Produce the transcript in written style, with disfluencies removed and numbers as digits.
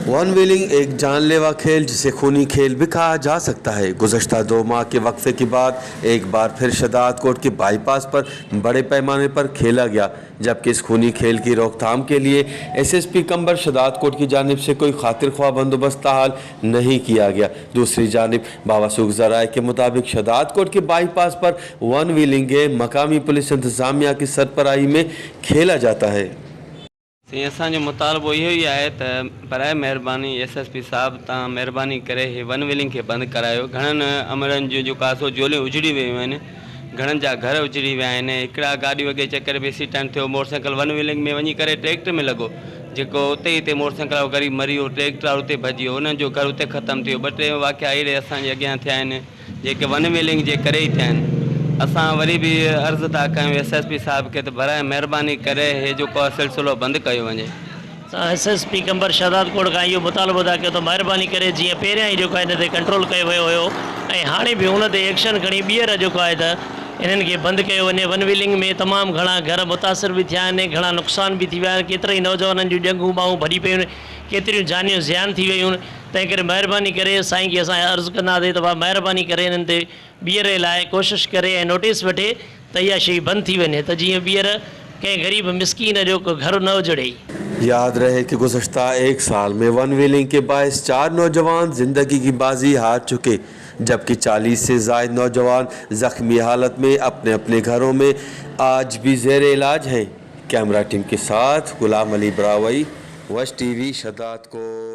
One wheeling एक जानलेवा खेल, जिसे खूनी खेल भी कहा जा सकता है। गुज़श्ता 2 माह के वक्फे के बाद एक बार फिर शहदादकोट के बाईपास पर बड़े पैमाने पर खेला गया, जबकि इस खूनी खेल की रोकथाम के लिए एसएसपी कंबर शहदादकोट की जानिब से कोई खातिर ख्वाह बंदोबस्त ताहाल नहीं किया गया। दूसरी जानिब बावासूख ज़राए के मुताबिक शहदादकोट के बाईपास पर वन व्हीलिंग गेम मकामी पुलिस इंतज़ामिया की सरपराही में खेला जाता है। साईं असांजो मुतालबो इहो ई आहे त बराए महिरबानी एस एस पी साहब तव्हां महिरबानी करे हे वन व्हीलिंग खे बंदि करायो। घणनि अमरनि जूं जेको आहे सो झोलियूं उजड़ी वियूं आहिनि, घणनि जा घर उजड़ी विया आहिनि। हिकिड़ा गाॾी वॻे चक्कर में एक्सीडेंट थियो, मोटरसाइकिल वन व्हीलिंग में वञी करे ट्रैक्टर में लॻो, जेको उते ई ते मोटरसाइकिल वारो ग़रीब मरी वियो, ट्रैक्टर वारो उते भॼी वियो, उन्हनि जो घर उते ख़तमु थी वियो। ॿ टे वाक़िया अहिड़े असांजे अॻियां थिया आहिनि जेके वन व्हीलिंग जे करे ई थिया आहिनि। असां वरी बि अर्ज़ु था कयूं एस एस पी साहिब खे त बराए महिरबानी करे हे जेको आहे सिलसिलो बंदि कयो वञे। असां S S P Qambar Shahdadkot खां इहो मुतालबो था कयूं त महिरबानी करे जीअं पहिरियां ई जेको आहे हिन ते कंट्रोल कयो वियो हुयो ऐं हाणे बि उन ते एक्शन खणी ॿीहर जेको आहे त इन्हनि खे बंदि कयो वञे। वन व्हीलिंग में तमामु घणा घर मुतासिर बि थिया आहिनि, घणा नुक़सान बि थी विया आहिनि, केतिरा ई नौजवाननि जूं ॼंघूं ॿाहूं भॼी पयूं आहिनि, केतिरियूं जानियूं ज़ियान थी वयूं आहिनि। तंहिंकरे महिरबानी करे साईं खे असां अर्ज़ु कंदासीं त भाउ महिरबानी करे इन्हनि ते ॿीहर लाइ कोशिश करे ऐं नोटिस वठे त इहा शइ बंदि थी वञे त जीअं ॿीहर कंहिं ग़रीब मिसकीन जो को घर न उजड़े। याद रहे कि गुज़श्ता एक साल में वन व्हीलिंग के बायस 4 नौजवान ज़िंदगी की बाजी हार चुके, जबकि 40 से ज़ायद नौजवान ज़ख्मी हालत में अपने अपने घरों में आज भी ज़ेर इलाज हैं। कैमरा टीम के साथ गुलाम अली ब्रावई, वश टीवी, शहदादकोट।